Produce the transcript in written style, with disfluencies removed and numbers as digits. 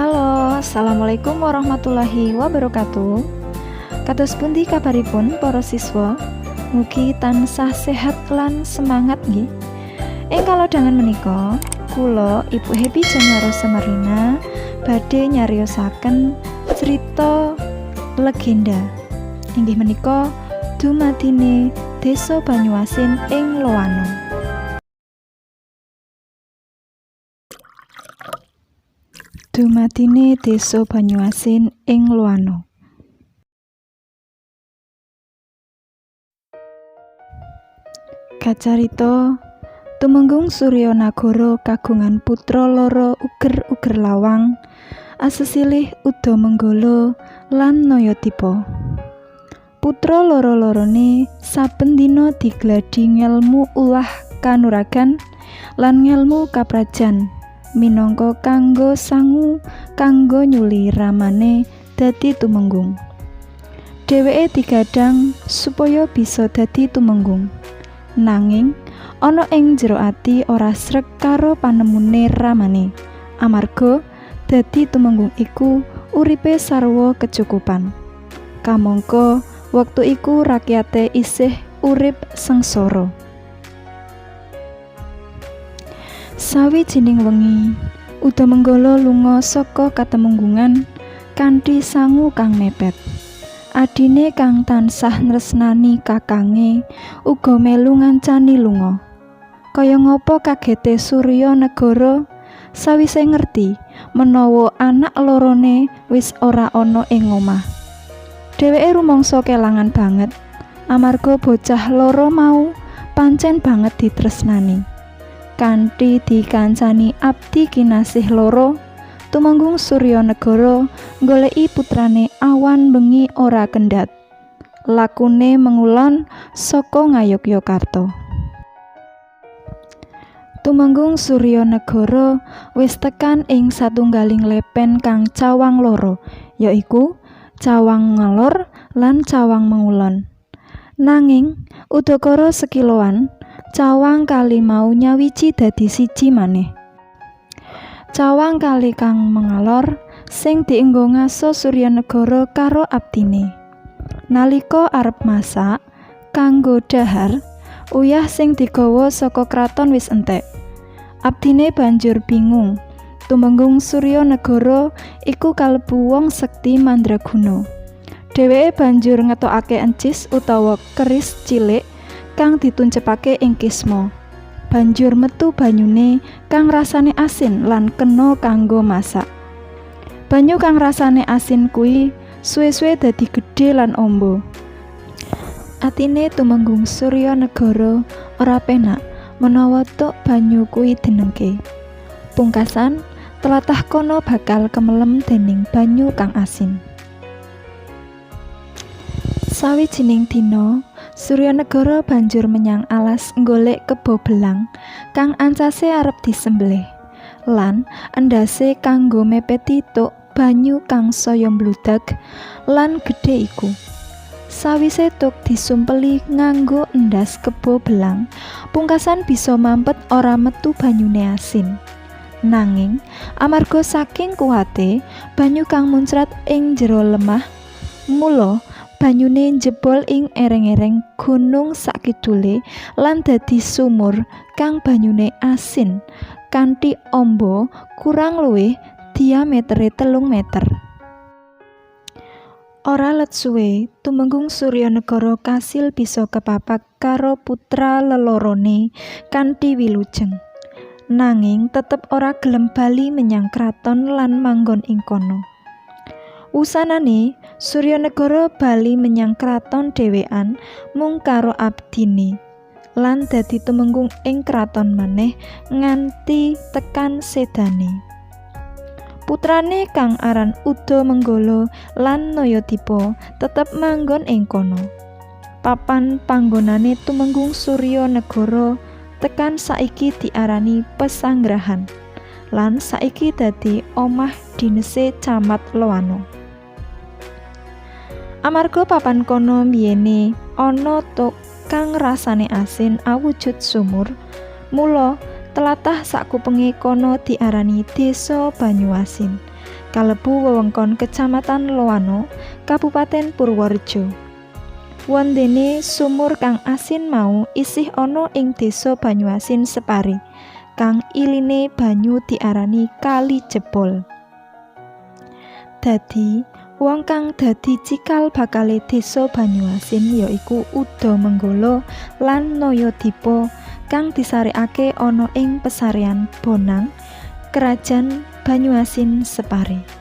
Halo, assalamualaikum warahmatullahi wabarakatuh. Kados pundi kabaripun para siswa? Mugi tansah sehat lan semangat nggih. Ing kalodhangan menika, kula Ibu Happy Januar Semerlina badhe nyariosaken cerita legenda. Inggih menika dumadine Desa Banyuasin ing Loano. Dumadine Desa Banyuasin ing Loano. Kacarita Tumenggung Suryanagara kagungan putra loro uger-uger lawang asesilih Udamenggala lan Nayadipa. Putra loro-lorone saben dina digladi ngelmu ulah kanuragan lan ngelmu kaprajan minangka kanggo sangu kanggo nyuli ramane dadi tumenggung. Dheweke digadhang supaya bisa dadi tumenggung. Nanging ana ing jero ati ora sreg karo panemune ramane. Amarga dadi tumenggung iku uripe sarwa kecukupan. Kamangka wektu iku rakyate isih urip sengsara. Sawijining wengi, Udamenggala lunga saka katemenggungan kanthi sangu kang mepet. Adine kang tansah nresnani kakange uga melu ngancani lunga. Kaya ngapa kagete Suryanegara sawise ngerti menawa anak lorone wis ora ana ing omah. Dheweke rumangsa kelangan banget amarga bocah loro mau pancen banget ditresnani. Kanthi dikancani abdi kinasih loro, Tumenggung Suryanegara nggoleki putrane awan bengi ora kendhat. Lakune mengulon saka Ngayogyakarta. Tumenggung Suryanegara wis tekan ing satunggaling lepen kang cawang loro, yaiku cawang ngalor lan cawang mengulon. Nanging udakara sekiloan, cawang kali mau nyawiji dadi siji maneh. Cawang kali kang mengalor sing dienggo ngaso Suryanegara karo abdine. Nalika arep masak kanggo dhahar, uyah sing digawa saka kraton wis entek. Abdine banjur bingung. Tumenggung Suryanegara iku kalebu wong sekti mandraguna. Dheweke banjur ngetokake encis utawa keris cilik kang dituncepake ing kisma. Banjur metu banyune kang rasane asin lan kena kanggo masak. Banyu kang rasane asin kuwi suwe-suwe dadi gedhe lan amba. Atine Tumenggung Suryanegara ora penak menawa tuk banyu kuwi dinengke. Pungkasan, tlatah kono bakal kemelem dening banyu kang asin. Sawijining dina, Suryanegara banjur menyang alas nggolek kebo belang kang ancase arep disembelih lan endhase kanggo mepeti tuk banyu kang saya mbludag lan gedhe iku. Sawise tuk disumpeli nganggo endhas kebo belang, pungkasan bisa mampet ora metu banyune asin. Nanging amarga saking kuwate banyu kang muncrat ing jero lemah, mula banyune njebol ing ereng-ereng gunung sakidule lan dadi sumur kang banyune asin kanthi amba kurang luwih diametere 3 meter. Ora let suwe, Tumenggung Suryanegara kasil bisa kepapak karo putra lelorone kanthi wilujeng. Nanging tetep ora gelem bali menyang kraton lan manggon ing kono. Wusanane, Suryanegara bali menyang kraton dhewean mung karo abdine lan dadi tumenggung ing kraton maneh nganti tekan sedane. Putrane kang aran Udamenggala lan Nayadipa tetep manggon ing kono. Papan panggonane Tumenggung Suryanegara tekan saiki diarani Pesanggrahan lan saiki dadi omah dinese Camat Loano. Amarga papan kono mbiyene ana tuk kang rasane asin awujud sumur, mula tlatah sakupenge kono diarani Desa Banyuasin. Kalebu wewengkon Kecamatan Loano, Kabupaten Purworejo. Wondene sumur kang asin mau isih ana ing Desa Banyuasin Separe, kang iline banyu diarani Kali Jebol. Dadi, wong kang dadi cikal bakale Desa Banyuasin yaiku Uda Menggala lan Nayadipa kang disarekake ana ing pesarean Bonang, Krajan Banyuasin Separe.